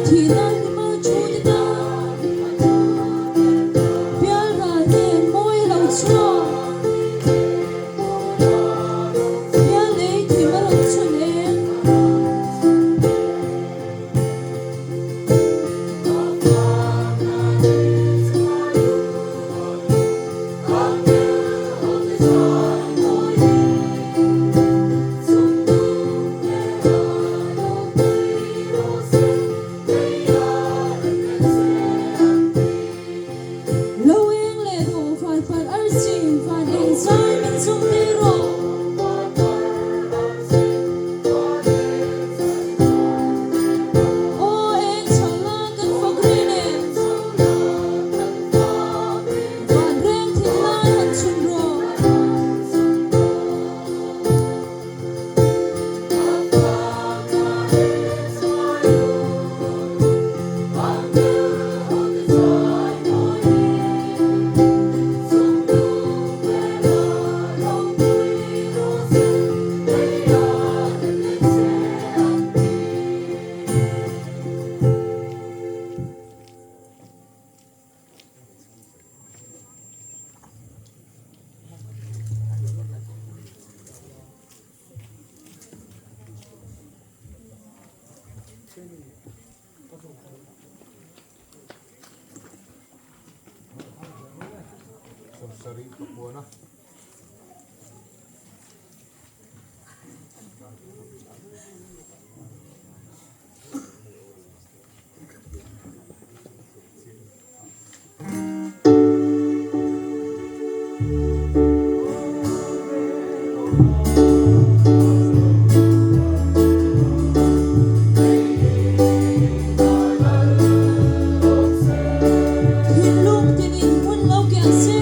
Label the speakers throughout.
Speaker 1: Thihna hlima thu te tan Pialral nen mawi lo chhuak Piallei thim a rawn chhun eng. Lo eng leh rawh van par arsi van eng zai min zum tir rawh. Aw eng chhang la kan fak ri nen. Van reng thin lai han chhun rawh.
Speaker 2: Sawmsarih pakuana.
Speaker 1: Thinlung tinin hmun lo kiang se.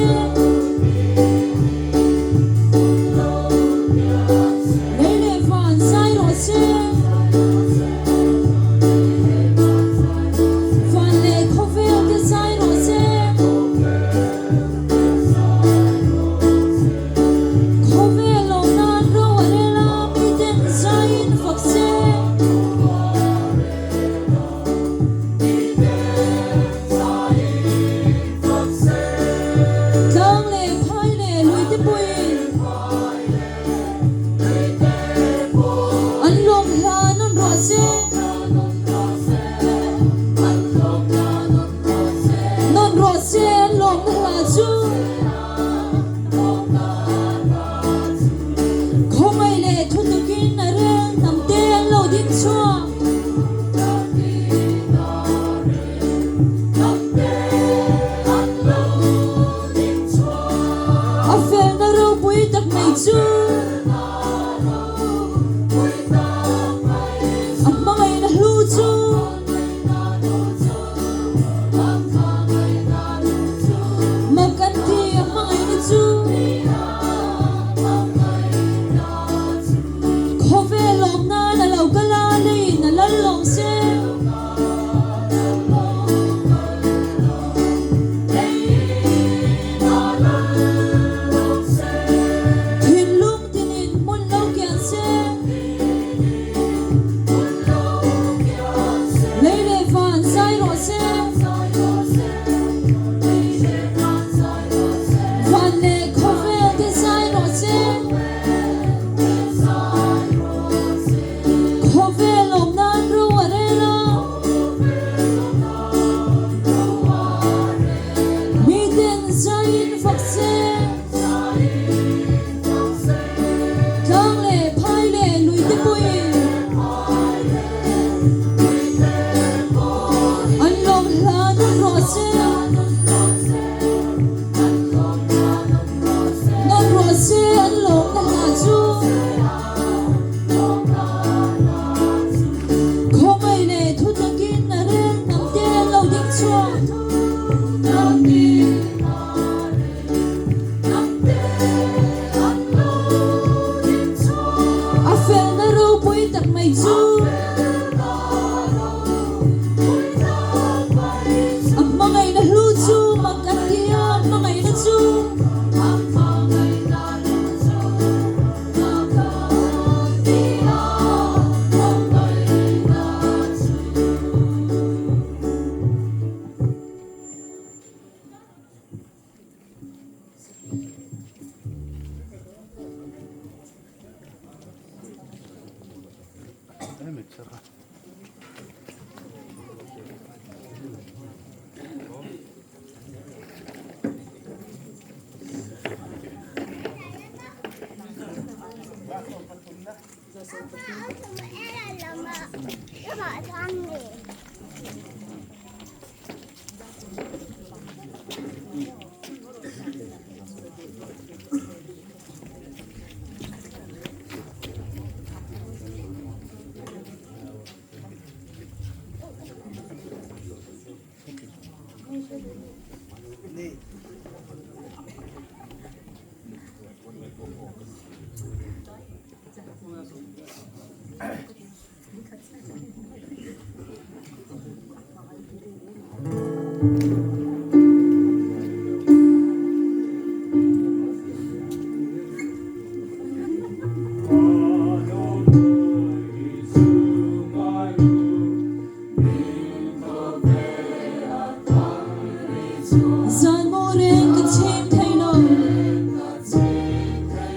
Speaker 1: Zan mu reng ka chhing thei lo,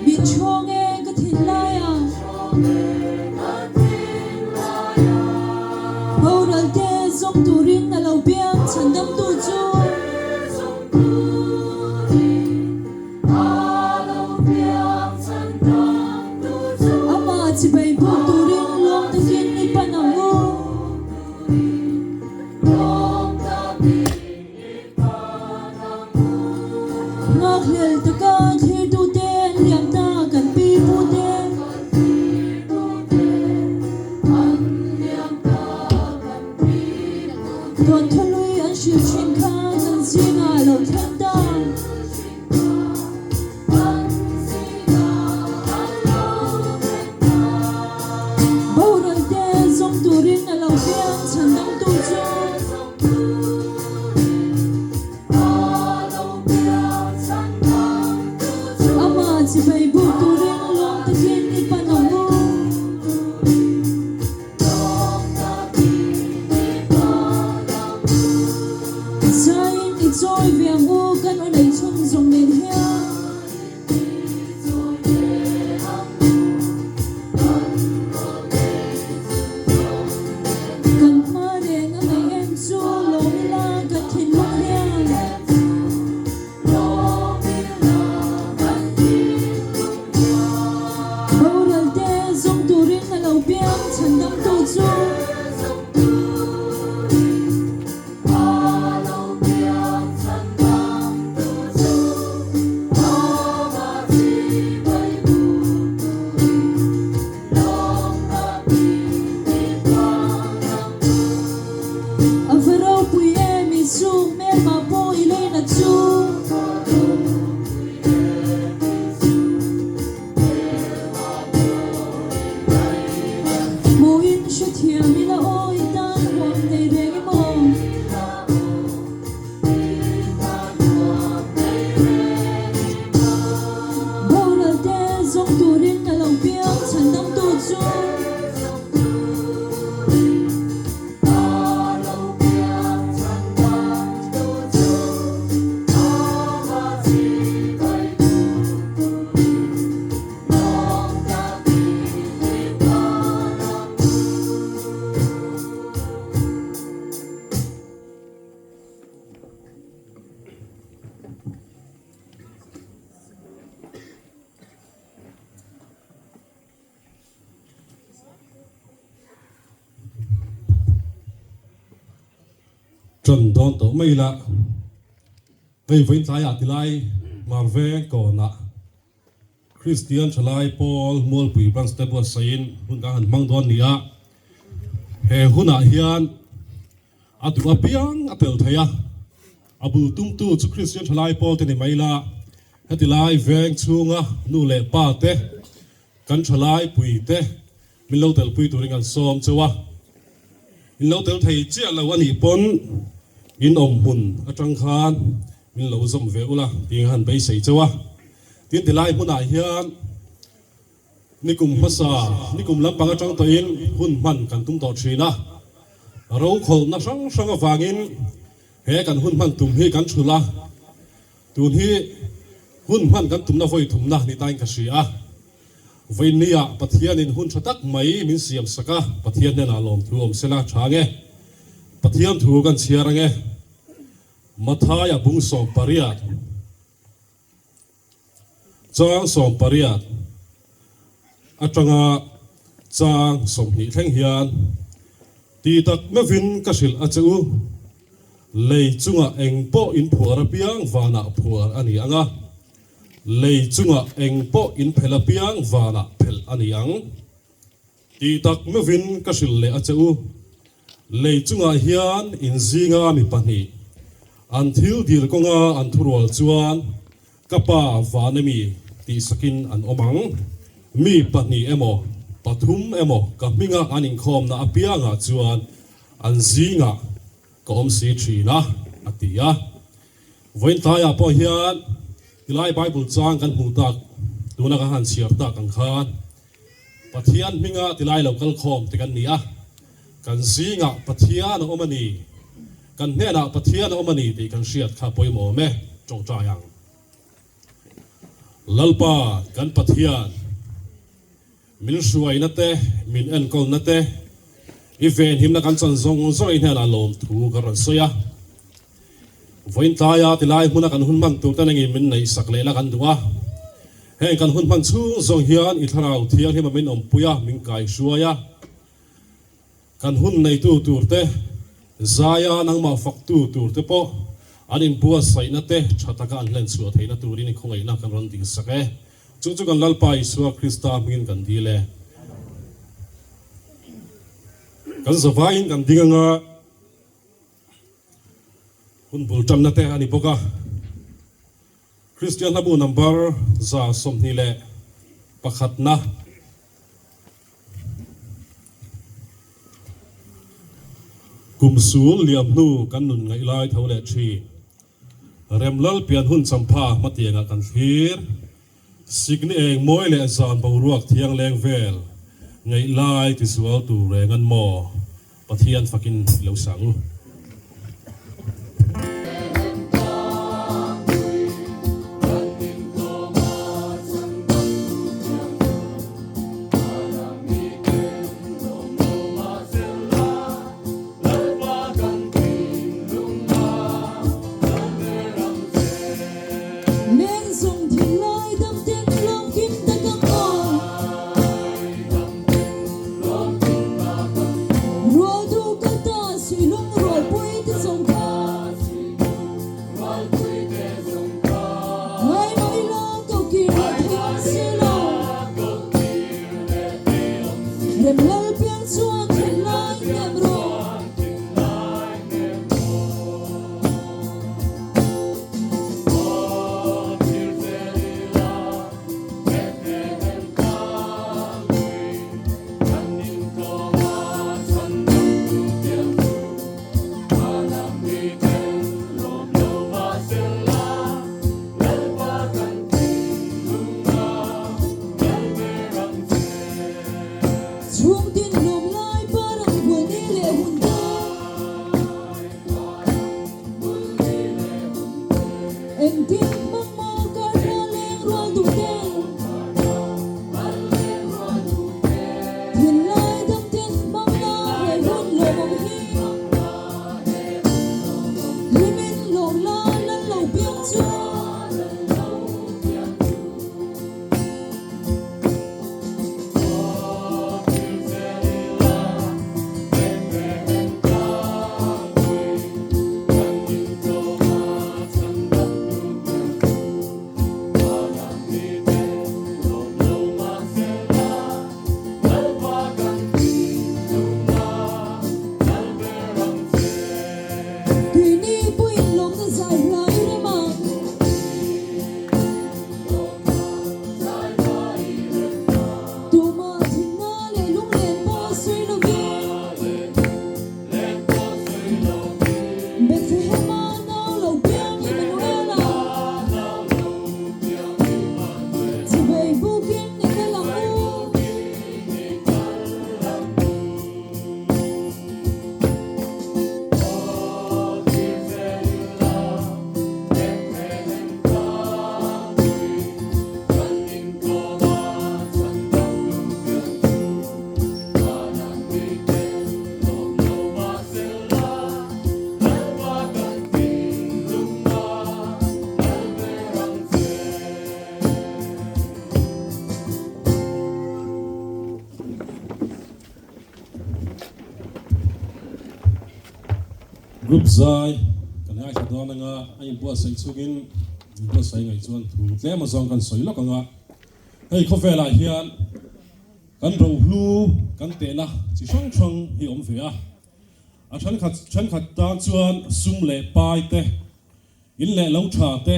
Speaker 1: Mit chhawng e ka thinlai ah. Boral te zawng turin a lo piang chhandamtu chu. Amah chibai buk turin lawm takin i pan ang u. Nghakhlel taka thlirtute an liam ta kan pi pute. Dawnthaw lui an hrilh thin kha kan zingah a lo thleng ta. Boral te zawng turin a lo piang chhan dangtu chu. Amah chibai buk turin lawm takin i pan ang u. Zaiin i chawi ve ang u kan aw nei chhun zawng nen hian. Kan hma reng a ngaih em chu lawm ila kan thinlung hian. Boral te zawng turin a lo piang chhandamtu chu. A va ropui em i chu hmelmah pawh i leina chu. Hmuhin hrethiam ila aw i tan huam nei reng em aw. Boral te zawng turin a lo piang chhandamtu chu.
Speaker 2: Ṭan dawn tawh mai ila, hei vawiin tlaiah tilai Marveng kawnah Kristian Thalai Pawl Mualpui Branch te buatsaihin hun kan han hmang dawn ni a, he hunah hian a duh apiang a tel thei a, a bul tumtu chu Kristian Thalai Pawl te ni mai ila, heti lai veng chhunga nu leh pa te, kan thalai pui te min lo telpui turin kan sawm cheu a, in lo tel thei chiah lo a nih pawn in awm hmun atang khan min lo zawm ve ula tih han beisei cheu a. Tin tilai hmunah hian nikum hmasa, nikum lampang atang tawhin hun hman kan tum tawh thin a. Rokhawlhna hrang hrang avangin he kan hun hman tum hi kan thulh a. Tun hi hun hman kan tumna vawi thumna ni tain ka hria a. Vawiinniah Pathianin hun tha tak mai min siam sak a, Pathian hnenah lawmthu awm sela tha nge? Pathian thu kan chhiar ange. Mathaia bung 18. Chang 18 atanga chang 20 thleng hian Ti tak meuhin ka hrilh a che u, lei chungah eng pawh in phuar apiang vanah phuar a ni ang a, lei chungah eng pawh in phelh apiang vanah phelh a ni ang. Ti tak meuhin ka hrilh leh a che u, lei chungah hian in zinga mi pahnih an thil dil kawnga an thurual chuan Ka pa van emi tih sakin an awm ang. Mi pahnih emaw, pathum emaw ka hminga an inkhawmna apiangah chuan an zingah ka awm si thin a, a ti a. Vawiin tlaiah pawh hian tilai Bible chang kan hmuh tak, tuna kan han chhiar tak ang khan Pathian hminga tilai lo kal khawm te kan ni a, kan zingah Pathian a awm a ni, kan hnenah Pathian a awm a ni tih kan hriat kha pawimawh awm e, tawngtai ang. Lalpa kan Pathian, min hruaina te, min enkawlna te, i venhimna kan chan zawng zawng i hnenah lawmthu kan rawn sawi a. Vawiin tlaia tilai hmuna kan hun hman tur te nangin min neihsak lehna kan duh a. Heng kan hun hman chhung zawng hian i thlarau thianghlim a min awmpui a, min kaihruai a. Kan hun neitu tur te, zaia nangmah faktu tur te pawh an inbuatsaihna te tha taka an hlen chhuah theihna turin i khawngaihna kan rawn dingsak e. Chu chu kan Lalpa Isua Krista hmingin kan dil e. Kan zavaiin kan ding anga. Hun bul tanna te a ni bawk a, Kristian hlabu number 21 na. Kum sul liam hnu kan nun ngaih lai tho leh thin. Remlal pian hun champha hmatiangah kan thlir. Sikni eng mawi leh zan boruak thiang leng vel ngaih lai tizual tur reng an maw? Pathian fakin lo sang u. Group zai kan ngaithla dawn anga a inbuatsaih chungin inbuatsaih ngaih chuan thu tlem azawng kan sawi lawk anga hei khawvelah hian kan rohlu kan tehna chi hrang hrang hi awm ve a, a thenkhat thenkhat tan chuan sum leh pai te, in leh lo tha te,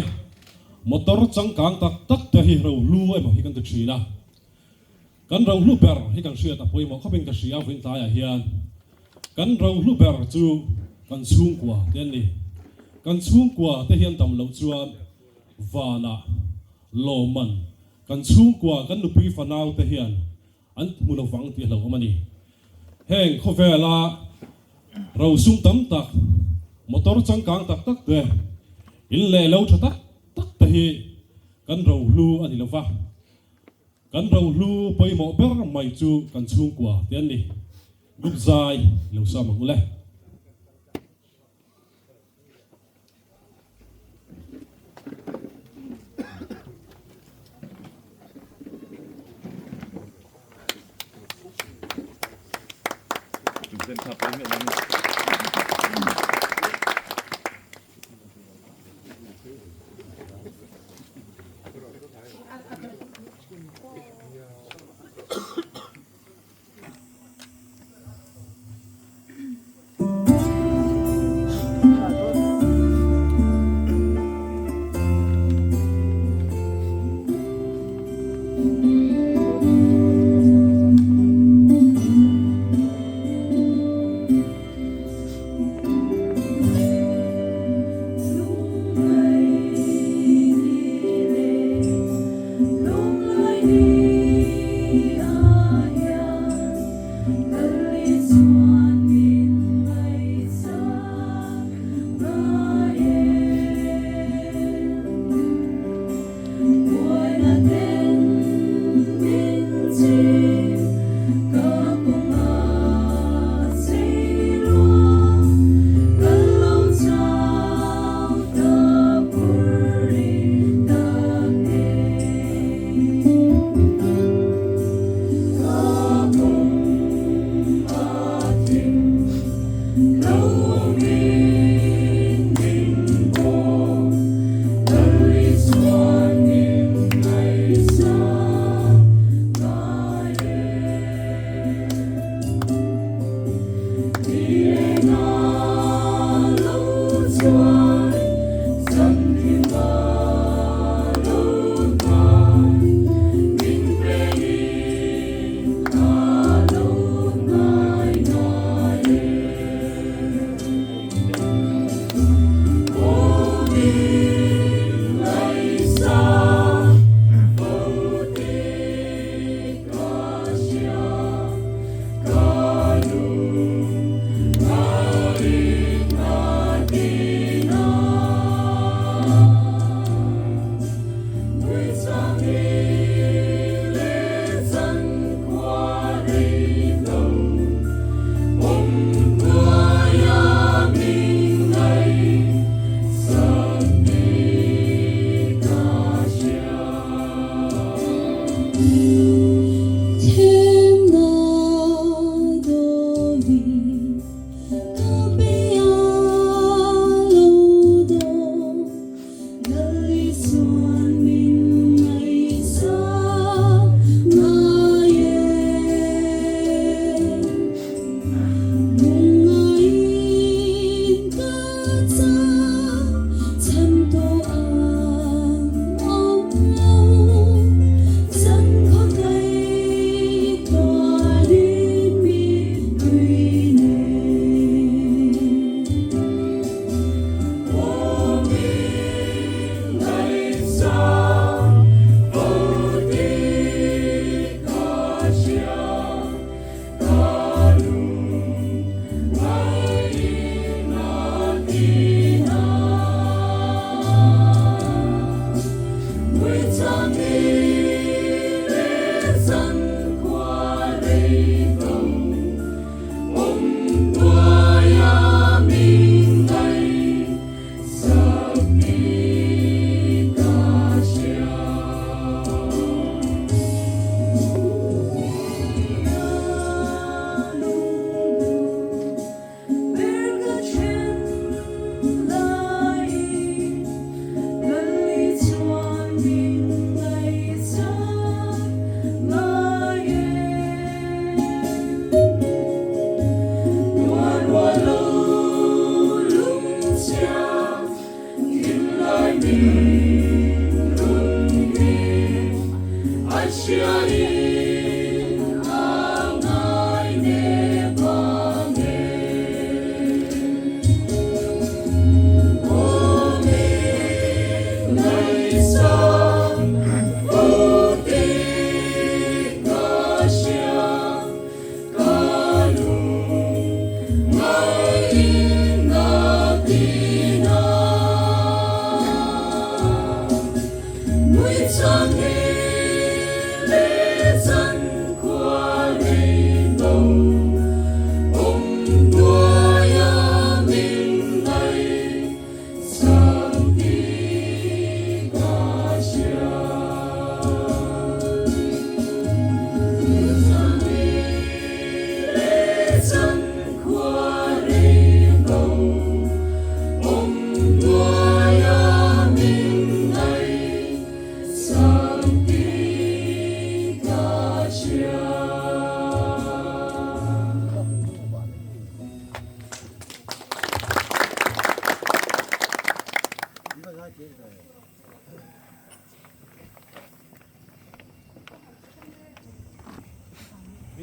Speaker 2: motor changkang tak tak te hi rohlu emaw hi kan ti thin a. Kan rohlu ber hi kan hriat a pawimawh khawpin ka hria vawiin tlaiah hian kan rohlu ber chu kan chhungkua te an ni. Kan chhungkua te hian dam loh chuan vanah lawmman kan chhungkua kan nupui fanau te hian an hmu lo vang tih a hlauhawm a ni. Heng khawvela rosum tam tak, motor changkang tak tak te, in leh lo tha tak tak te hi kan rohlu a ni lo va. Kan rohlu pawimawh ber mai chu kan chhungkua te an ni. Group zai lo sam ang u le.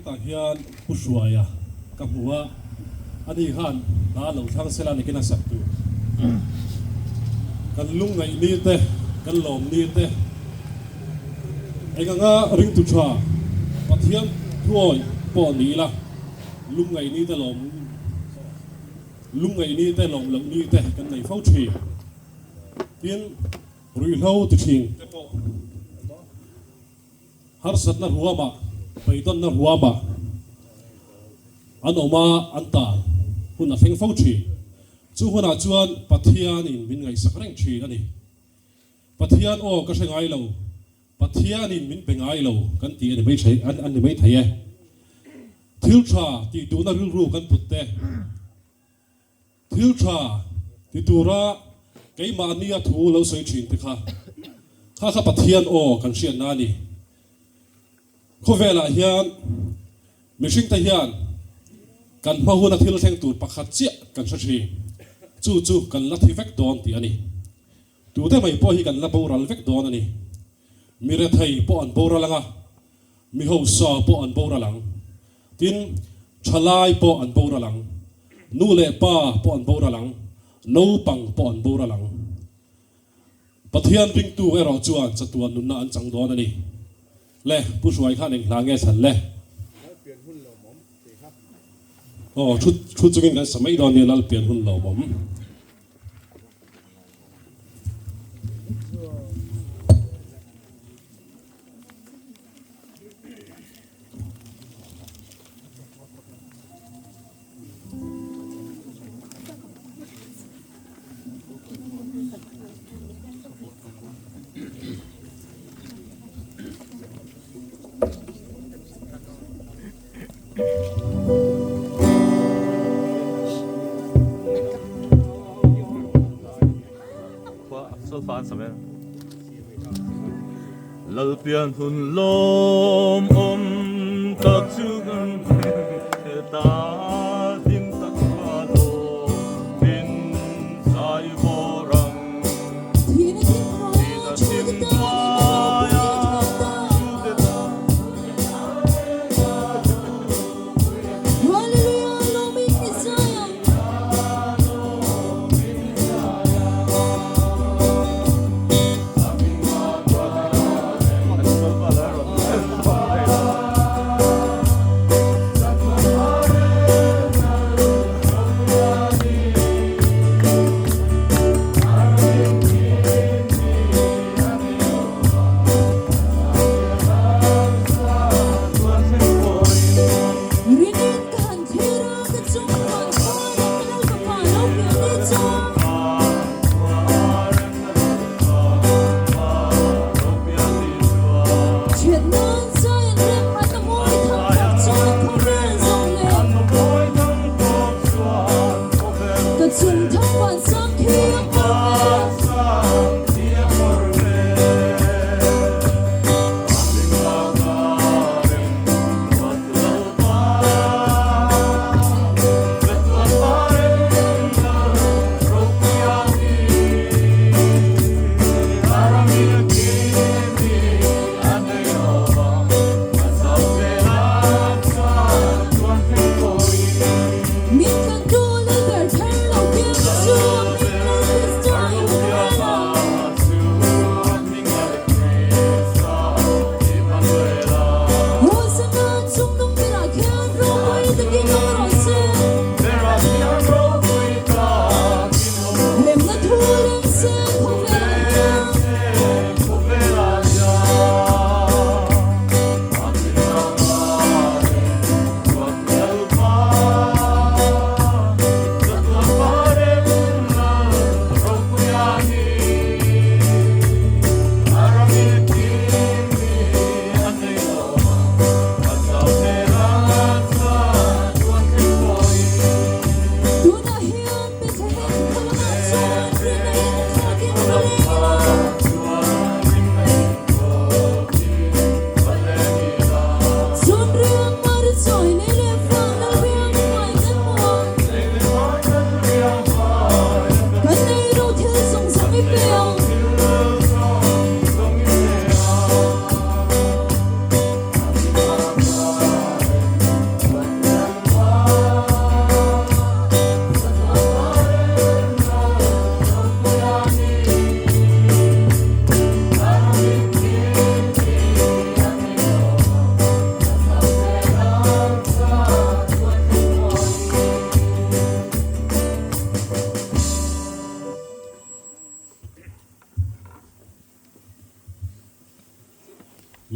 Speaker 2: Hetah hian Pu Hruaia ka hmu a, ani khan hna lo thlang sela ni khin a sak tur. Kan lungngaih ni te, kan lawm ni te, eng anga ringtu tha Pathian thuawi pawh ni ila, lungngaih ni te lawm lungngaih ni te lawm loh ni te kan nei fo thin. Tin, ruihhlo ti thin te pawh. Harsatna ruamah, beidawnna ruamah an awm a, an tal hun a thleng fo thin. Chu hunah chuan Pathianin min ngaihsak reng thin a ni. Pathian aw ka hre ngai lo, Pathianin min pe ngai lo kan ti a ni mai thei a ni mai thei e. Thil tha tih duhna rilru kan put te. Thil tha ti tura keimahnia thu lo sawi thin te kha, kha kha Pathian aw kan hriatna a ni. Khawvelah hian mihringte hian kan hma huna thil thleng tur pakhat chiah kan hre thin, chu chu kan la thi vek dawn tih a ni. Tute mai pawh hi kan la boral vek dawn a ni. Mi rethei pawh an boral ang a, mi hausa pawh an boral ang. Tin, thalai pawh an boral ang, nu leh pa pawh an boral ang, naupang pawh an boral ang. Pathian ringtu erawh chuan chatuan nunna an chang dawn a ni. Le, Pu Hruai khan eng hla nge chhan le? Aw, thu thu chungin kan sa mai dawn nia Lalpian hun lawmawm.
Speaker 3: Lalpian hun lawm awm tak chu kan ta hlim tak lawmin zai vawr ang. Thihna thim hnuaia Jude ta.
Speaker 1: Hallelujah lawmin ni zai ang. Rinin ka han thlir a, ka chung van khuan a ka lal fapa lo pian ni chuan. Thian nan zai an rem a ka mawi thang thawk chuan khawvel zawng leh ka chung thang van sang khi a kawr vel.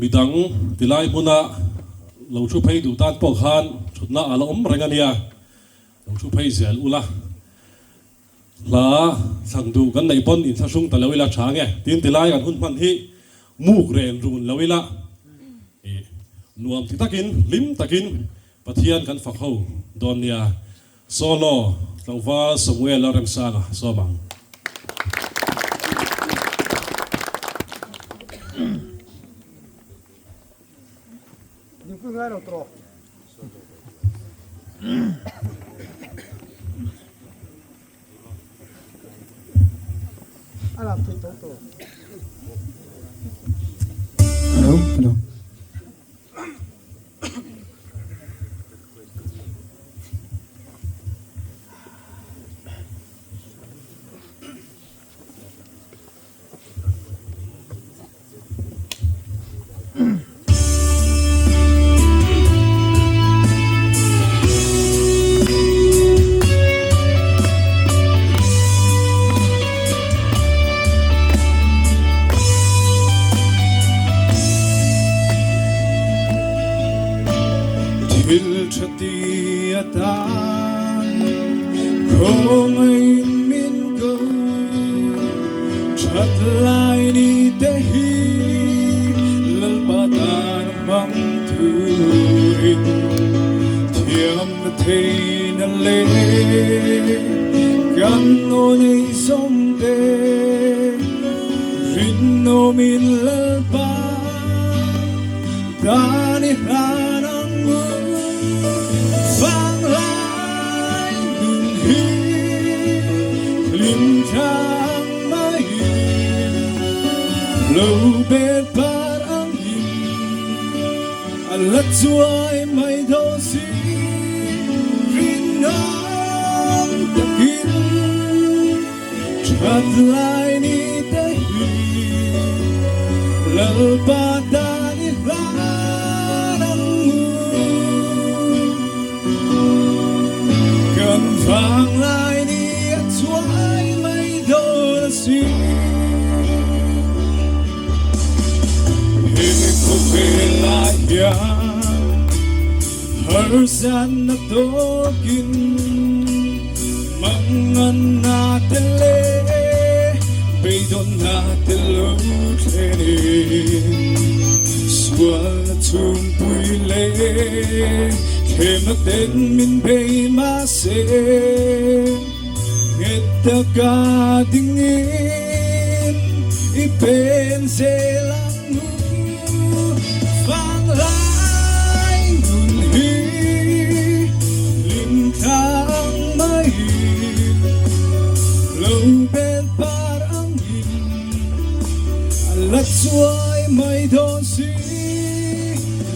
Speaker 2: Midang tilai hmuna lo thu phei duh tan pawh khan thutna a la awm reng a nia, lo thu phei zel ula. Hla thlang duh kan neih pawn inthlahrung ta lo ila tha nge tin tilai kan hun hman hi muk ren run lo ila ih nuam ti takin hlim takin Pathian kan fak ho dawn nia. Solo tlangval Samuel a remsanga sawm ang.
Speaker 4: Hello, hello.
Speaker 5: Thil tha ti atan khawngaih min ko That lai ni te hi Lalpa tan hmang turin Thiamna theihna leh kan aw nei zawng te Rinawmin Lalpa tan i hlan ang u Vanglai nun hi hlim thang mai Lo bet par ang in a la chuai mai dawn si Rinawm takin That lai ni te hi Lalpa tan i hlan ang u. Kan vang lai ni a chuai mai dawn a si. He khawvel ah hian Harsatna tawkin manganna te leh beidawnna te lo thlenin sualna chhungpui leh thlemna ten min bei mahse nghet taka dingin i pen zel ang u. Vanglai nun hi hlim thlang mai lo bel par ang in a la chuai mai dawn si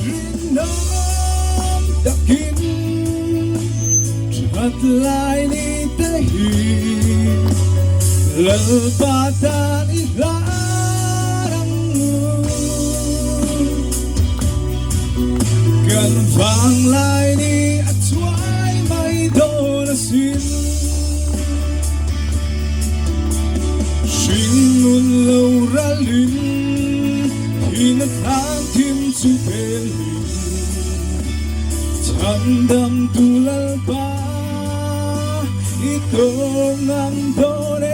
Speaker 5: rinawm takin that lai ni te hi Lalpa tan i hlan Kan vanglai ni a chuai mai dawn asin Hringnun lo ralin thin a thlang thim chu pelin Chhandam tu Lalpa i tawng ngam dawn e.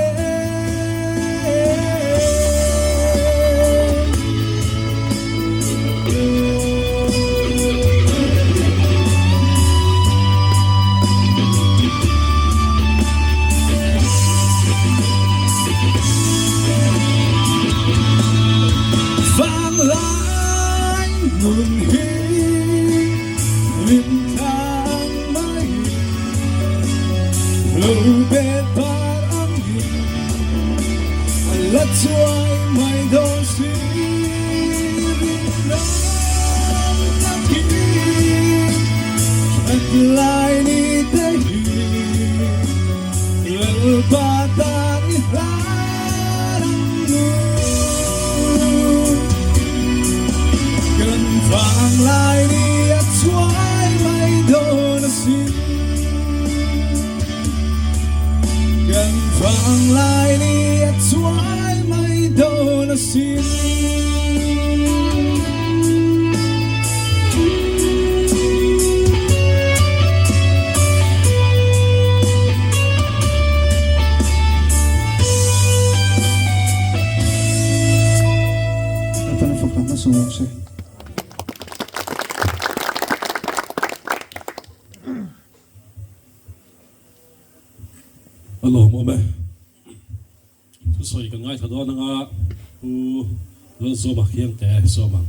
Speaker 5: Vanglai nun hi hlim thlang mai lo bet par ang hi A la chuai mai dawn si rinawm takin that lai ni te hi Lalpa tan i hlan ang u. Kan vang lai ni a chuai mai dawn asin. Kan vang lai ni a chuai mai dawn asin.
Speaker 2: A lawmawm e. Thusawi kan ngaithla dawn anga Pu Lalzawma Khiangte sawm ang.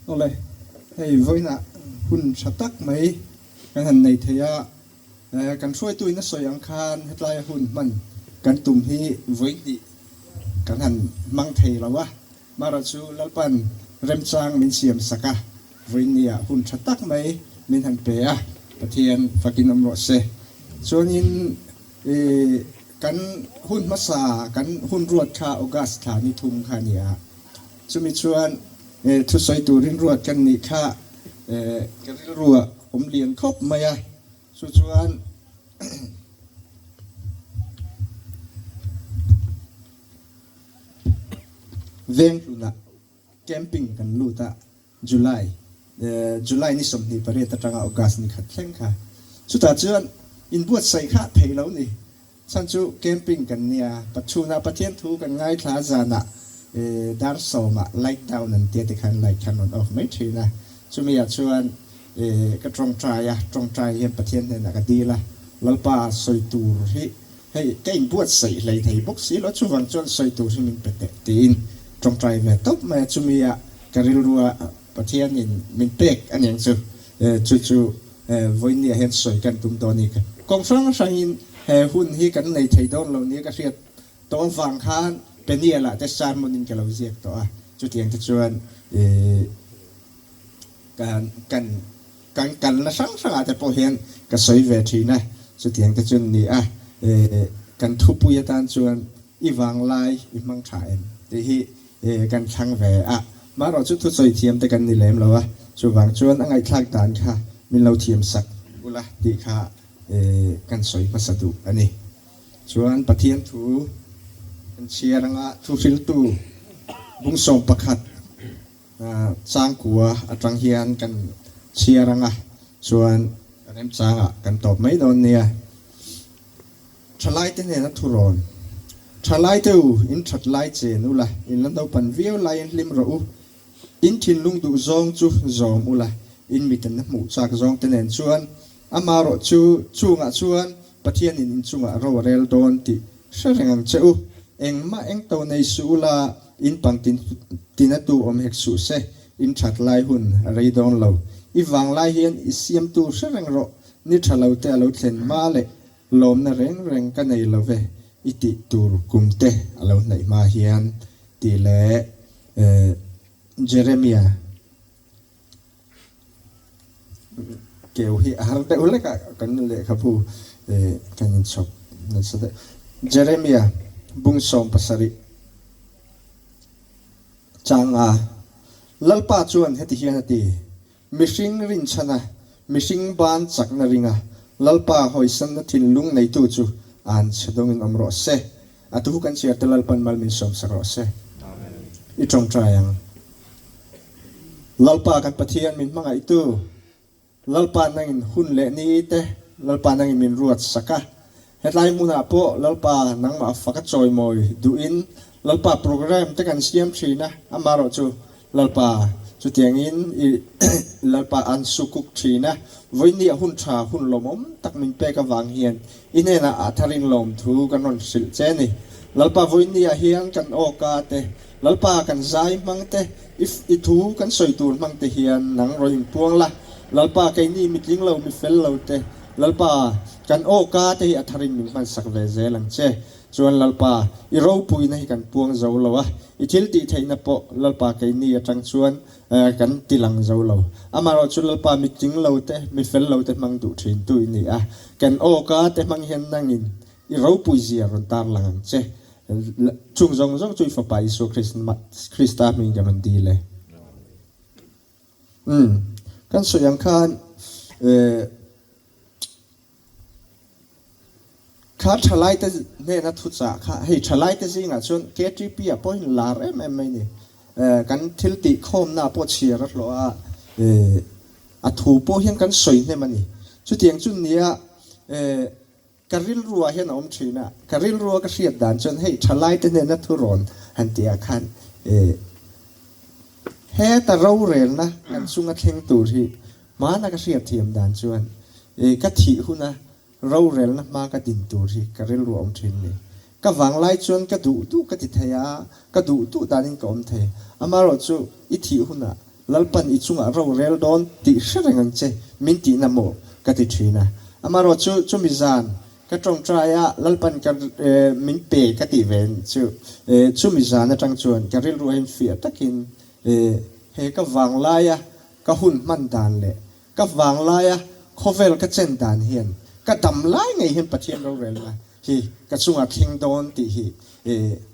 Speaker 4: Awle, hei vawiinah hun tha tak mai kan han nei thei a, kan hruaituin a sawi ang khan hetlaia hun hman kan tum hi vawi hnih kan han hmang thei lo a, Mara chu Lalpan remchang min siam sak a, vawiinniah hun tha tak mai min han pe a, Pathian fakin awm rawh se. Chuanin i kan hun hmasa kan hun ruat kha August thla ni thum kha a ni a, chumi chuan thusawi turin ruat kan nih kha ka rilruah awm lian khawp mai a, chu chuan Venghlunah camping kan lut a, July, July ni 28 atanga August ni khat thleng kha. Chutah chuan inbuatsaih kha thei lo ni. Chhan chu camping kan nia, Pathunah Pathian thu kan ngaithla a, zanah dar sawmah light down an tia tikhan light khan rawn off mai thin a. Chumi ah chuan ka tawngtai a, tawngtai hian Pathian hnenah ka dil a, Lalpa sawi tur hi Hei, ka inbuatsaih hlei thei bawk si lo, chuvang chuan sawi tur hi min pe teh tiin tawngtai ve tawp mai a, chumi ah ka rilrua Pathianin min pek a niang chu, chu chu vawiinniah hian sawi kan tum dawn ni. Kawng hrang hrangin he hun hi kan nei thei dawn lo nia ka hriat tawh avang khan Peniel-ah te sermon-in ka lo ziak tawh a, chutiang te chuan kan kan Kan kalna hrang hrangah te pawh hian ka sawi ve thin a, chutiang te chu ni a, kan thupui atan chuan i vanglai i hmang tha em tih hi kan thlang ve a, marawh chu thusawi thiam te kan ni lem lo a, chuvang chuan a ngaihthlak dan kha min lo thiam sak ula tih kha kan sawi hmasa duh a ni. Chuan Pathian thu kan chhiar anga thuhriltu bungsawm pakhat Changkua atang hian kan chhiar anga chuan remchangah kan tawp mai dawn nia. Thalaite hnena thurawn. Thalaite u, in that lai chen ula, in la naupan viau laiin hlim rawh u. In thinlung duh zawng chu zawm ula, in miten a hmuh chak zawng te nen chuan amarawh chu chungah chuan Pathianin in chungah ro a rel dawn tih hre reng ang che u. Engmah engto nei suh ula, in pang tin a tu awm hek suh se, in that lai hun a rei dawn lo. I vang lai hian i siamtu hre reng rawh, ni tha lo te a lo thlen hma leh lawmna reng reng ka nei lo ve, i tih tur kum te a lo hnaih hma hian tih leh Jeremia. Keu hi a har deuh hlek a, kan lehkhabu kan inchhawp nasa deuh. Jeremia bung 70 changa Lalpa chuan heti hian a ti, Mihring rinchhana, mihring ban chakna ringa Lalpa hawisanna thinlung neitu chu an chhe dawngin awm rawh se. A tuhu kan chhiar te Lalpan mal min sawmsak rawh se. I tawngtai ang. Lalpa kan Pathian min hmangaihtu, Lalpa nangin hun leh ni te Lalpa nangin min ruat sak a. Hetlai hmunah pawh Lalpa nangmah fak a chawimawi duhin Lalpa program te kan siam thin a, amarawh chu Lalpa chutiangin i Lalpa an sukuk thin a, vawinia hun tha hun lawmawm tak min pek avang hian i hnenah a tharin lawmthu kan rawn hrilh che a ni. Lalpa vawinia hian kan awka te Lalpa kan zai hmang te, i i thu kan sawi tur hmang te hian nang rawn inpuang la. Lalpa keini mitling lo mi fel lo te, Lalpa kan awka te hi a tharin min hmansak ve zel ang che. Chuan Lalpa i ropuina hi kan puang zo lo a, i thil tih theihna pawh Lalpa keini atang chuan kan ti lang zo lo. Amaherawh chu Lalpa mitling lo te, mi fel lo te hmang duh thin tu i ni a, kan awka te hmang hian nangin i ropui zia rawn tar lang ang che. Chung zawng zawng chu i Fapa Isua Krista hming kan rawn dil e. Umm, kan sawi ang khan kha thalaite hnena thuchah kha hei thalaite zingah chuan KTP ah pawh hian lar em em mai ni. Kan thil tih khawmna pawh chhiar a hlawh a, a thu pawh hian kan sawi hnem a ni. Chutiang chu nia. Ka rilruah hian a awm thin a, ka rilrua ka hriat dan chuan hei thalaite hnena thurawn han tihah khan heta rorelna kan chunga thleng tur hi hmana ka hriat thiam dan chuan ka thih huna rorelna hma ka din tur hi ka rilru a awm thin ni. Ka vanglai chuan ka duh duh ka ti thei a, ka duh duh danin ka awm thei. Amaherawhchu i thih hunah Lalpan i chungah rorel dawn tih hre reng ang che, min tihna maw? ka ti thin a. Amaherawhchu chumi zan ka tawngtai a, Lalpan ka min pe ka tih ve chu chumi zan atang chuan ka rilru a infiah takin he ka vanglaia ka hun hman dan leh ka vanglaia khawvel ka chen dan hian ka dam lai ngei hian Pathian rorelna hi ka chungah thleng dawn tih hi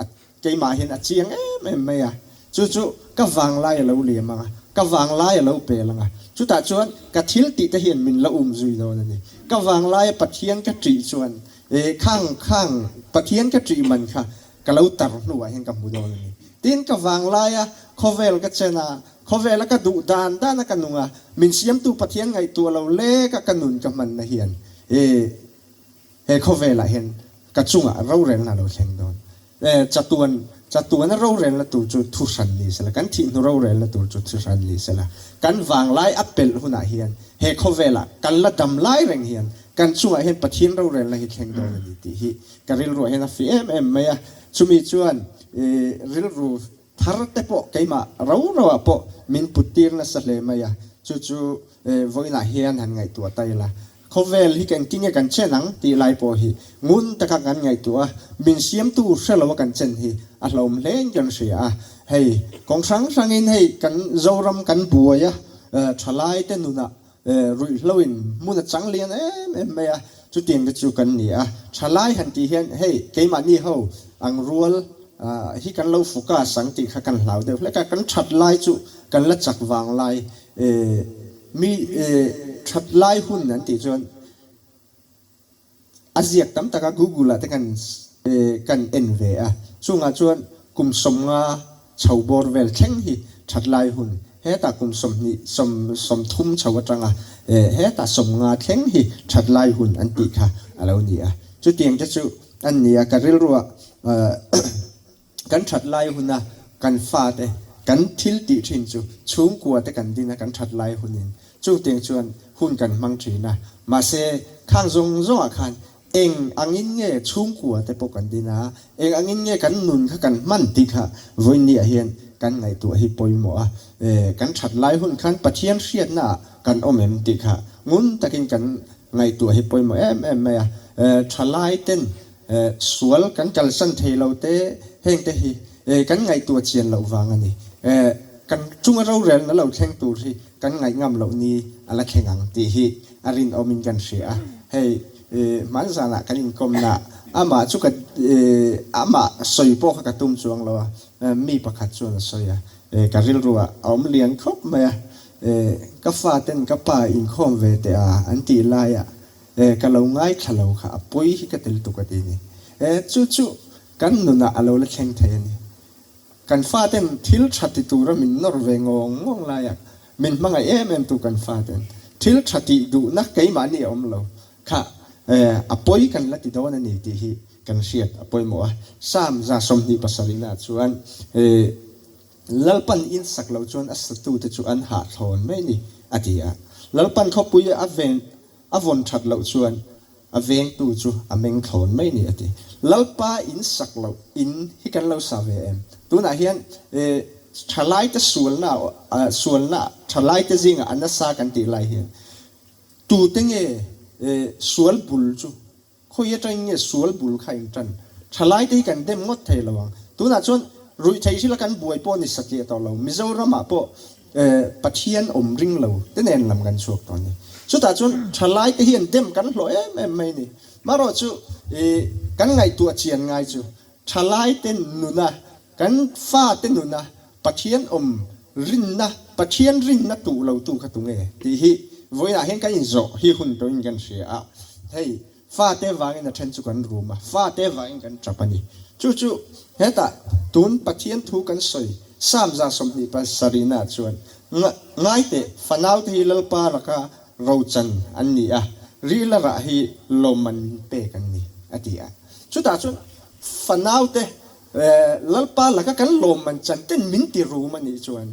Speaker 4: a Keimah hian a chiang em em mai a, chu chu ka vanglai a lo liam ang a, ka vanglai a lo pel ang a, chutah chuan ka thil tih te hian min la um zui dawn a ni. Ka vanglaia Pathian ka ṭih chuan e khang khang Pathian ka ṭih man kha ka lo tar hnuah hian ka hmu dawn a ni. Tin, ka vanglaia khawvel ka chen a, khawvela ka duh dan dana ka nung a, min siamtu Pathian ngaihtuah lo leka ka nun ka hmanna hian e He khawvelah hian ka chungah rorelna a lo thleng dawn. E, chatuan, chatuana rorelna tur chu thu hran ni sela, kan thih hnu rorelna tur chu thu hran ni sela, kan vanglai a pelh hunah hian he khawvelah kan la dam lai reng hian kan chungah hian Pathian rorelna hi thleng dawn a ni tih hi ka rilruah hian a fi em em mai a. Chumi chuan e, rilru thar te pawh keimah ro roah pawh min put tir nasa hle mai a, chu chu e, vawiinah hian han ngaihtuah ta ila. Khawvel hi kan tinge kan chen ang tih lai pawh hi ngun taka kan ngaihtuah a, min siamtu hre lo a kan chen hi a hlawm hlein kan hria a. Hei kawng hrang hrangin hei kan Zoram kan buai a, thalai te nunah ruihhlo in hmun a chang lian em em mai a, chutiang te chu kan ni a. Thalai han tih hian hei keimahni ho ang rual hi kan lo focus ang tih kha kan hlau deuh hlek a, kan that lai chu kan la chak vang lai Mi that lai hun an tih chuan a ziak tam tak a, Google ah te kan kan en ve a, chungah chuan kum 50 chho bawr vel thleng hi that lai hun, hetah kum 20 30 chho atanga hetah 50 thleng hi that lai hun an tih kha a lo ni a, chutiang te chu an ni a, ka rilruah Kan that lai huna kan fate kan thil tih thin chu chhungkua te kan din a kan that lai hunin chutiang chuan hun kan hmang thin a. Mahse, khang zawng zawngah khan eng angin nge chhungkua te pawh kan din a, eng angin nge kan nun kha kan hman tih kha vawiinniah hian kan ngaihtuah hi pawimawh a. Kan that lai hun khan Pathian hriatnaah kan awm em tih kha ngun takin kan ngaihtuah hi pawimawh em em mai a. Thalai ten Sual kan kalsan thei lo te heng te hi kan ngaihtuah chian loh vang a ni. Kan chunga rorelna lo thleng tur hi kan ngaih ngam loh ni a la thleng ang tih hi a rinawmin kan hria a. Hei hmanzanah kan inkawmna amah chu ka amah sawi pawh kha ka tum chuang lo a, mi pakhat chuan a sawi a, ka rilruah a awm lian khawp mai a, ka faten ka pa inkhawm ve teh a an tih laiah E, ka lo ngaithla lo kha a pawi hi ka tel tuk a ti ni. E, chu chu kan nunah a lo la thleng thei a ni. Kan faten thil tha ti tura min nawr ve ngawng ngawng laiah min hmangaih em em tu kan faten thil tha tih duhna keimahni a awm lo kha, e, a pawi kan la ti dawn a ni tih hi kan hriat a pawimawh a. Psalm 27 ah chuan, e, Lalpan in sak lo chuan a satute chu an hahthlawn mai ni, a ti a. Lalpan khawpui a ven A vawn that loh chuan a vengtu chu a meng thlawn mai ni a ti. Lalpa in sak loh in hi kan lo sa ve em? Tunah hian thalaite sualna sualna thalaite zingah a nasa kan tih lai hian tute nge sual bul chu Khawi atangin nge sual bul kha in tan? Thalaite hi kan dem ngawt thei lo ang. Tunah chuan ruihtheih hrilh a kan buai pawh ni satliah tawh lo. Mizoramah pawh Pathian awm ring lo te nen lam kan chhuak tawh a ni. Chutah chuan thalaite hian dem kan hlawh em em mai a ni. Marawh chu kan ngaihtuah chian ngai chu thalaite nuna, kan fate nuna Pathian awm rinna, Pathian rinna tuh lo tu kha tunge tih hi vawiinah hian kan inzawh hi hun tawhin kan hria a. Hei, fate vangin a then chu kan rum a, fate vangin kan tap a ni. Chu chu hetah tun Pathian thu kan sawi Psalm 27 chuan, Ngaiteh, fanaute hi Lalpa laka rochan an ni a. Rila rah hi lawmman min pek an ni, a ti a. Chutah chuan fanaute Lalpa laka kan lawmman chan ten min ti rum a nih chuan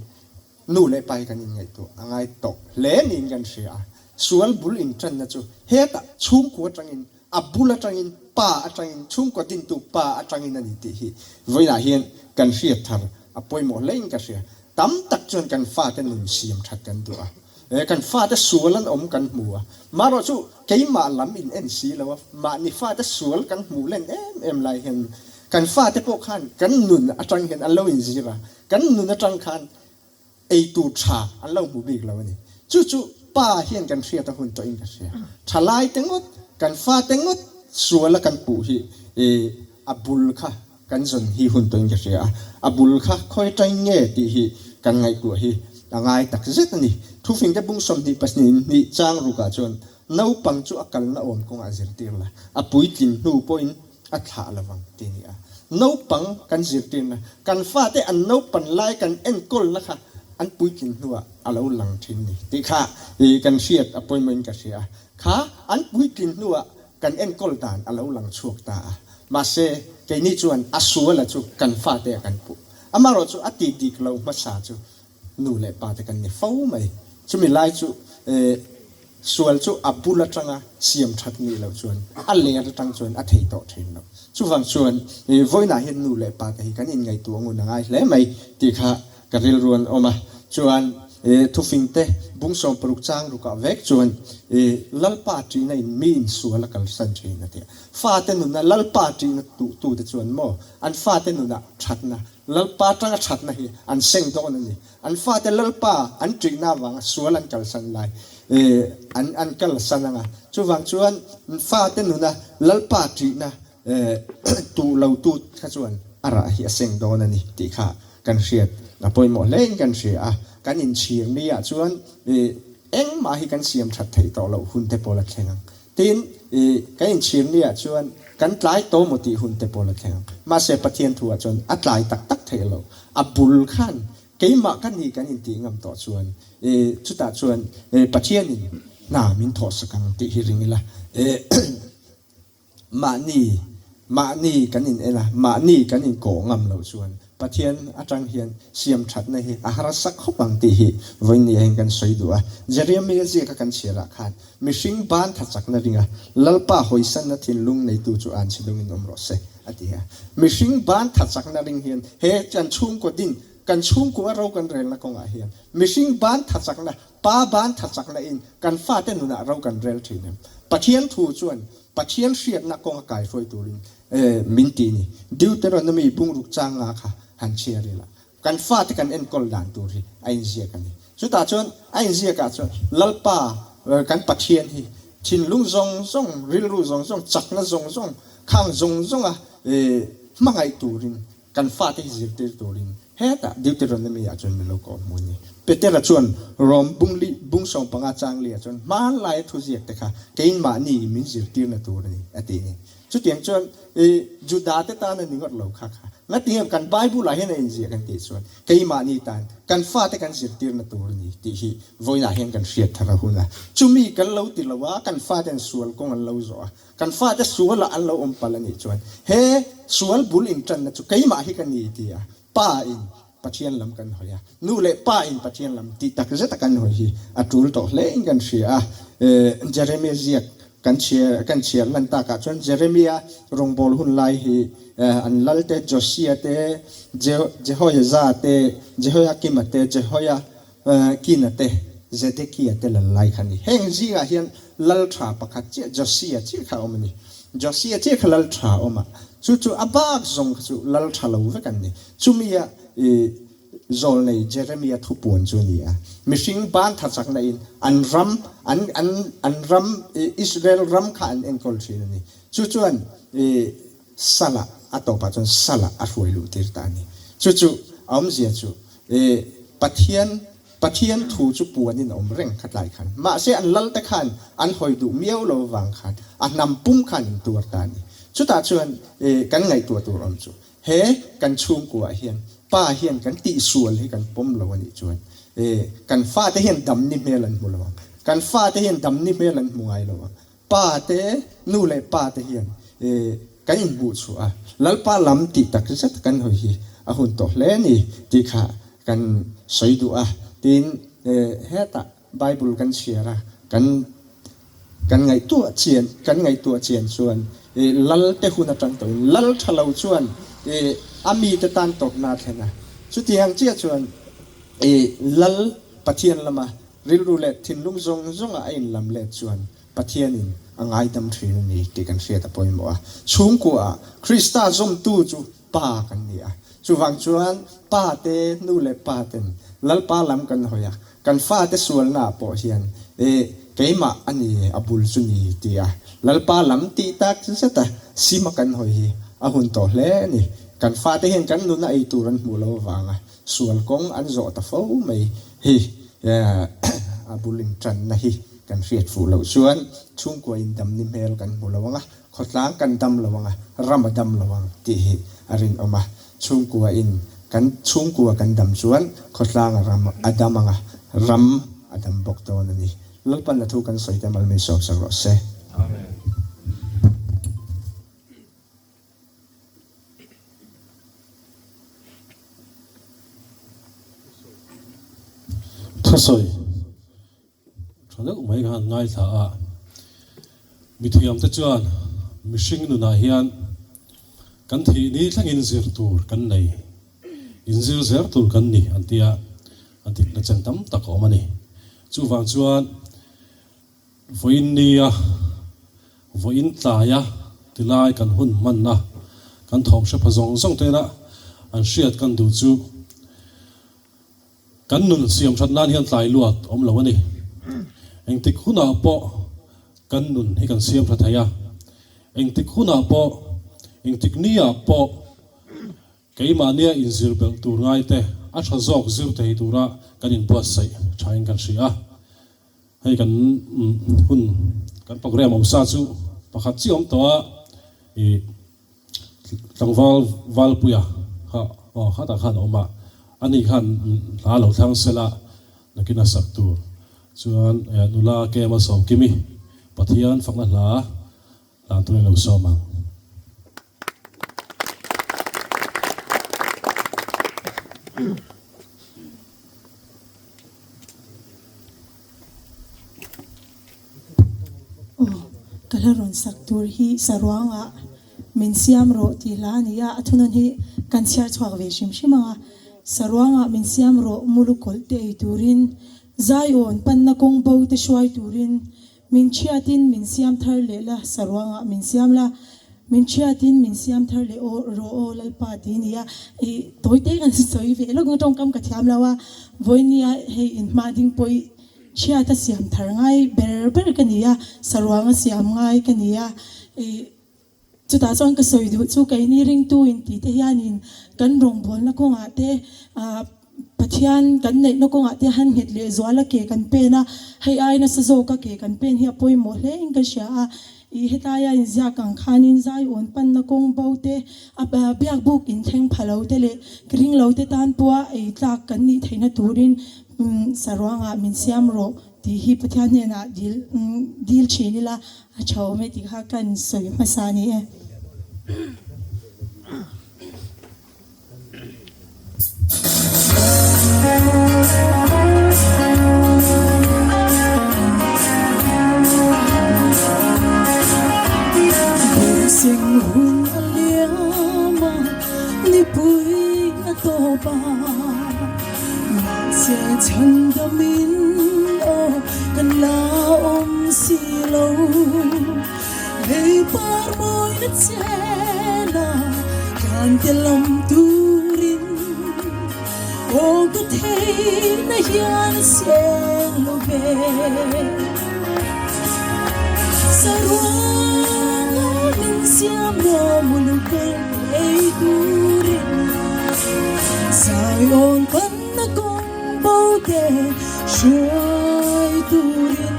Speaker 4: nu leh pa hi kan inngaihtuah a ngai tawh hle niin kan hria a. Sual bul inṭanna chu hetah chhungkua aṭangin, a bul aṭangin, pa aṭangin, chhungkua dintu pa aṭangin a ni tih hi vawiinah hian kan hriat thar a pawimawh hlein ka hria. Tam tak chuan kan fate nun siam ṭhat kan duh a. Kan fate sual an awm kan hmu a, marawh chu keimah lam in en si lo a, mahni fate sual kan hmuh len em em lai hian kan fate pawh khan kan nun atang hian an lo inzir a, kan nun atang khan eitur tha an lo hmu bik lo a ni. Chu chu pa hian kan hriat a hun tawhin ka hria. Thalai te ngawt, kan fate ngawt sual a kan puh hi a bul kha Kan zawn hi hun tawhin ka hria a, a bul kha khawi tain nge tih hi kan ngaihtuah hi a ngai tak zet a ni. Thufingte bung 22 chang rukah chuan naupang chu a kalna awm kawngah zirtir la, a puitlin hnu pawhin a thlah lo vang tih a ni a. Naupang kan zirtirna, kan fate an naupan lai kan enkawlna kha an puitlin hnuah a lo lang thin ni tih kha kan hriat a pawimawhin ka hria a. Kha an puitlin hnuah Kan enkawl dan a lo lang chhuak ta a, mahse, keini chuan a suala chu kan fate a kan puh. Amaherawh chu a ti dik lo hmasa chu nu leh pa te kan ni fo mai. Chumi lai chu sual chu a bul atanga siam that nih loh chuan a ler atang chuan a thei tawh thin lo. Chuvang chuan vawiinah hian nu leh pa te hi kan inngaihtuah ngun a ngai hle mai tih kha Ka rilru an awm a, chuan i thufingte bung 60 chang rukah vek chuan i Lalpa ṭihna in mi insual a kalsan ṭhin a ti a. Fate nuna Lalpa ṭihna tuhtute chuan maw an fate nunah ṭhatna, Lalpa ṭanga ṭhatna hi an seng dawn a ni. An fate Lalpa an ṭihna avanga sual an kalsan lai i an an kalsan ang a. Chuvang chuan fate nuna Lalpa ṭihna tuh lo tut kha chuan a rah hi a seng dawn a ni tih kha kan hriat a pawimawh hlein kan hria a, kan inchhir ni ah chuan engmah hi kan siam that theih tawh loh hun te pawh la thleng ang. Tin, kan inchhir ni ah chuan kan tlai tawh maw tih hun te pawh la thleng ang. Mahse Pathian thu ah chuan a tlai tak tak theih loh. A bul khan keimah ka ni kan intih ngam tawh chuan chutah chuan Pathianin hna min thawhsak ang tih hi ring ila. Mahni, mahni kan in en a, mahni kan in kawh ngam loh chuan Pathian atang hian siam thatna hi a harsa khawp ang tih hi vawiin hian kan sawi duh a. Jeremia ziaka kan chhiarah khan mihring ban tha chakna ringa Lalpa hawisanna thinlung neitu chu an chhilungin awm rawh se a ti a. Mihring ban tha chakna ring hian he kan chhungkaw din, kan chhungkua ro kan relna kawngah hian mihring ban tha chakna, Pa ban tha chakna in kan fate nunah ro kan rel thin em? Pathian thu chuan Pathian hriatna kawnga kai hruai turin min ti ni. Deuteronomy bungruk chang nga kha han chhiar ila, kan fate kan enkawl dan tur hi a inziak a ni. Chutah chuan a inziakah chuan Lalpa kan Pathian hi thinlung zawng zawng, rilru zawng zawng, chakna zawng zawng, khang zawng zawnga hmangaih turin Kan fate hi zirtir turin hetah Deuteronomy ah chuan min lo kawh hmu a ni. Petera chuan Rom bung li bung 15 chang li ah chuan hmanlaia thuziak te kha keimahni min zirtirna tur a ni a ti a ni. Chutiang chuan i Juda te tan a ni ngawt lo kha kha. Ngatinge kan Bible ah hian a inziak an tih chuan keimahni tan kan fate kan zirtirna tur a ni tih hi vawiinah hian kan hriat thar a hun a. Chumi kan lo ti lo a, kan faten sual kawng an lo zawh a, Kan fate sualah an lo awm palh a nih chuan he sual bul inṭanna chu keimah hi ka ni ti a, pa in Pathian lam kan hawi a, nu leh pa in Pathian lam tih tak zeta kan hawi hi a ṭul tawh hlein kan hria a. Jeremia ziak kan chhiar kan chhiar lan takah chuan Jeremia rawngbâwl hun lai hi an lal te, Josia te, Jehoiaza te, Jehoiakima te, Jehoia Kina te, Zedekia te lal lai kha a ni. Heng zingah hian lal tha pakhat chiah Josia chiah kha a awm a ni. Josia chiah kha lal tha a awm a, chu chu a bak zawng kha chu lal tha lo vek an ni. Chumia i zawlnei Jeremia thupuan chu a ni a. Mihring ban tha chakna in an ram, an an an ram Israel ram kha an enkawl thin a ni. Chu chuan i Salah a tawpah chuan Salah a hruai luh tir ta a ni. Chu chu a awmzia chu E, Pathian, Pathian thu chu puanin a awm reng kha tlai khan. Mahse an lalte khan an hawi duh miau lo vang khan a hnam pum khan in tuar ta a ni. Chutah chuan e, kan ngaihtuah tur awm chu he kan chhungkuaah hian pa hian kan tihsual hi kan pawm lo a nih chuan e, kan fate hian damni hmel an hmu lo ang. Kan fate hian damni hmel an hmu ngai lo ang. Pa te, nu leh pa te hian kan inhmuh chhuah a, Lalpa lam tih tak zet kan hawi hi a hun tawh hle a ni tih kha kan sawi duh a. Tin, hetah Bible kan chhiar a, kan kan ngaihtuah chian kan ngaihtuah chian chuan Lal te hun atang tawhin Lal tha lo chuan a mite tan tawpna a thlen a. Chutiang chiah chuan Lal Pathian lama Rilru leh thinlung zawng zawnga a inlam let chuan Pathianin a ngaidam thin a ni tih kan hriat a pawimawh a. Chhungkuaah Krista zawmtu chu Pa kan ni a. Chuvang chuan Pa te, nu leh pa ten Lalpa lam kan hawi a, kan fate sualnaah pawh hian e keimah a ni a bul chu ni ti a Lalpa lam tih tak zeta sima kan hawi hi a hun tawh hle a ni. Kan fate hian kan nuna ei tur an hmuh lo avanga Sual kawng an zawh ta fo mai hi a bul intanna hi kan hriat fuh loh chuan chhungkua in damni hmel kan hmu lo ang a, khawtlang kan dam lo ang a, ram a dam lo ang tih hi a rinawm a. Chhungkua in kan chhungkua kan dam chuan khawtlang a ram a dam ang a, ram a dam bawk dawn a ni. Lalpan a thu kan sawi te mal min sawmsak rawh se.
Speaker 3: Amen.
Speaker 2: Thusawi tha deuh mai khan ngaithla a, mithiamte chuan mihring nunah hian kan thih ni thlengin zir tur kan nei, inzir zel tur kan ni an ti a, a dikna chen tam tak a awm a ni. Chuvang chuan Vawiin nia, vawiin tlaia tilai kan hun hmanna kan thawm hre pha zawng zawng tena an hriat kan duh chu kan nun siam that nan hian tlai luat awm lo a ni. Engtik hunah pawh kan nun hi kan siam tha thei a, engtik hunah pawh, engtik niah pawh Keimahnia inzir belh tur ngaite a tha zawk zir thei tura kan inbuatsaih thain kan hria a. Hei kan hun kan program awm sa chu pakhat chiah awm tawh a, ih tlangval Valpuia kha aw khatah khan a awm a, ani khan hla lo thlang sela nakin a sak tur chuan nula Kema Sawmkimi Pathian fakna hla hlan turin lo sawm ang.
Speaker 1: Aw, ka hla rawn sak tur hi saruangah min siam rawh tih hla a ni a, a thunawn hi kan chhiar chhuak ve hrim hrim ang a. Saruangah min siam rawh mulu kawlh te ei turin, zaiawn panna kawng bo te hruai turin, Min chhiatin min siam thar leh la, saruangah min siam la, min chhiatin min siam thar leh aw rawh aw Lalpa ti nia. I tawi te kan sawi ve lawk ang tawngkam ka thiam lo a, vawinia hei inhma ding pawh i chhiat a siam thar ngai ber ber ka ni a, saruanga siam ngai ka ni a, i Chutah chuan ka sawi duh chu keini ringtu in tih te hianin kan rawngbawlna kawngah te ah Pathian kan neihna kawngah te han nghet leh zual a ke kan pen a, hei ai nasa zawk a ke kan pen hi a pawimawh hle in ka hria a, ih hetaia inziak ang khanin zaiawn panna kawng bo te a biakbuk inthleng pha lo te leh ring lo te tan pawha ei tlak kan nih theihna turin saruangah min siam rawh tih hi Pathian hnenah dil dil thin ila A tha awm e tih kha kan sawi hmasa a ni e. Sing hun a liam a, nipui a tawp a, Mahse chhandamin aw kan la awm si lo. Lei par mawina chena tlan te lam turin aw ka theihna hian a seng lo ve. Saruanga min siam rawh mulukal ei turin Zion panna kawng bo te hruai turin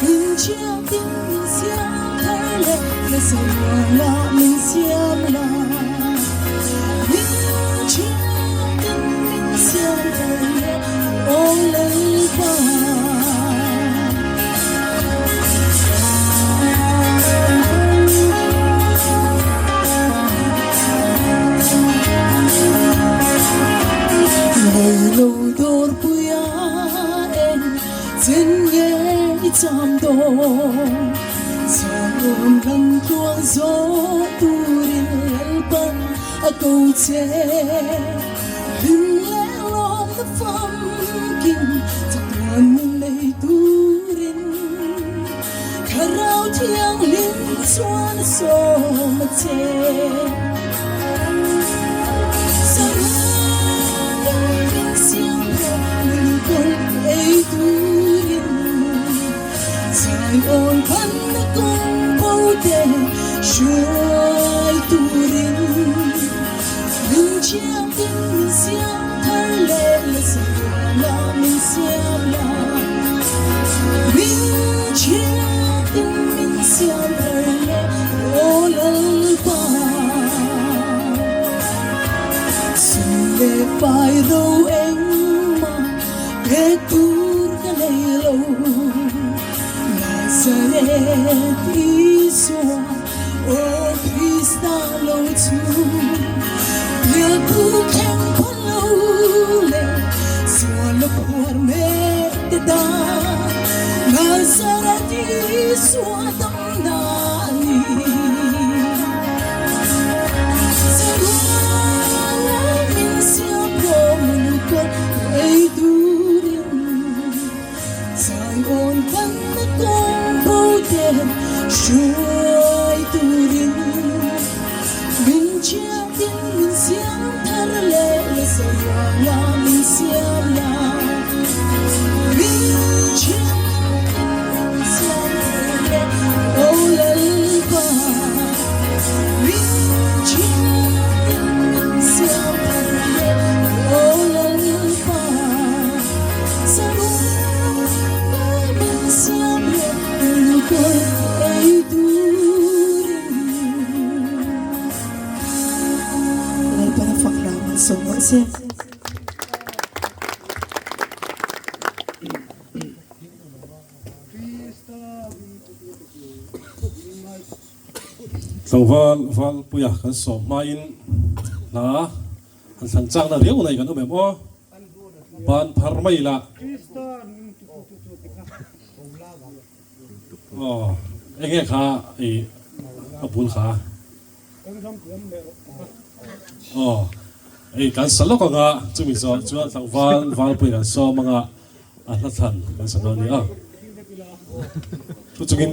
Speaker 1: Min thiatin min siam thar leh la saruanga min siam la Min thiatin min siam thar leh aw Lalpa. Awn lam tluang zawh turin Lalpan a ko che. Hlim leh lawmna famkim chatuan nun nei turin Thlarau Thianghlim chuan a sawm a che. Saruang min siam rawh lungkawlh ei turin. Zai awn phanna kawng bo te hruai turin Min thiangin min siam thar leh la saruanga min siam la Min thiangin min siam thar leh aw Lalpa Sum leh pai ro engmah Pek tur ka nei lo Nazareth Isua aw Krista lo chu Bialpu thleng phaw lo leh sual a phuar mek te dan Nazareth Isua dam na a ni Saruala min siam rawh lukawt ei turin Zai awn panna kawng bo te hruai turin Min chiatin min siam thar leh la saruala min siam la Min chiatin min siam thar leh aw Lalpa Min chiatin min siam thar leh aw Lalpa Saruala min siam leh lukawlh ei turin Lalpana fak hla man sawm rawh se.
Speaker 2: Tlangval Valpuia kan sawm hmain hla han thlan chakna riau nei kan awm em aw? Ban phar mai ila. Aw enge kha i a bul kha? Aw hei kan sa lawk anga chumi zawh chuan tlangval Valpuia kan sawm anga a hla thlan kan sa dawn a ni a. Thu chungin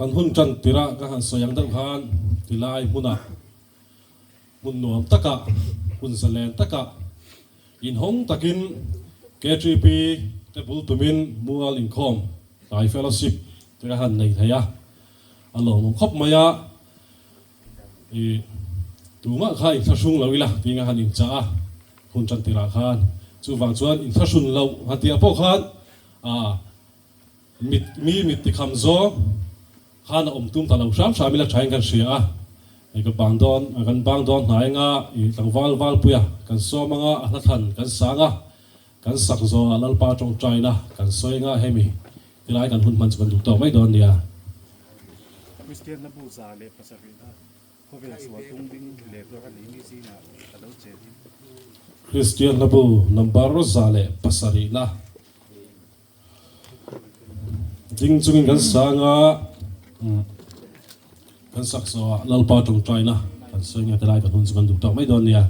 Speaker 2: Kan hun tan tirh ah ka han sawi ang deuh khan tilai hmunah hmun nuam takah, hun zalen takah inhawng takin KTP te bul tumin mual inkhawm tlai fellowship te ka han nei thei a, a lawmawm khawp mai a. I tumah kha inthlahrung lo ila tiin a han inchah a, hun tan tirah khan. Chuvang chuan inthlahrun loh han tihah pawh khan aa mit mi mit tikham zawng khan a awm tum ta lo hram hram ila thain kan hria a. Hei ka bang dawn kan bang dawn hnai anga i tlangval valpuia kan sawm anga a hla thlan kan sang a, kan sak zawhah Lalpa tawngtaina kan sawi anga hemi tilai kan hun hman chu kan duh tawk mai dawn nia.
Speaker 6: Kristian hla bu 107 a khawvel sual tung ding leh tur a nih mi zingah a lo chen in.
Speaker 2: Kristian hla bu number 107 na ding chungin kan sang a, kan sak zawhah Lalpa tawngtaina kan sawi nge tilai kan hun chu kan duh tawk mai dawn nia.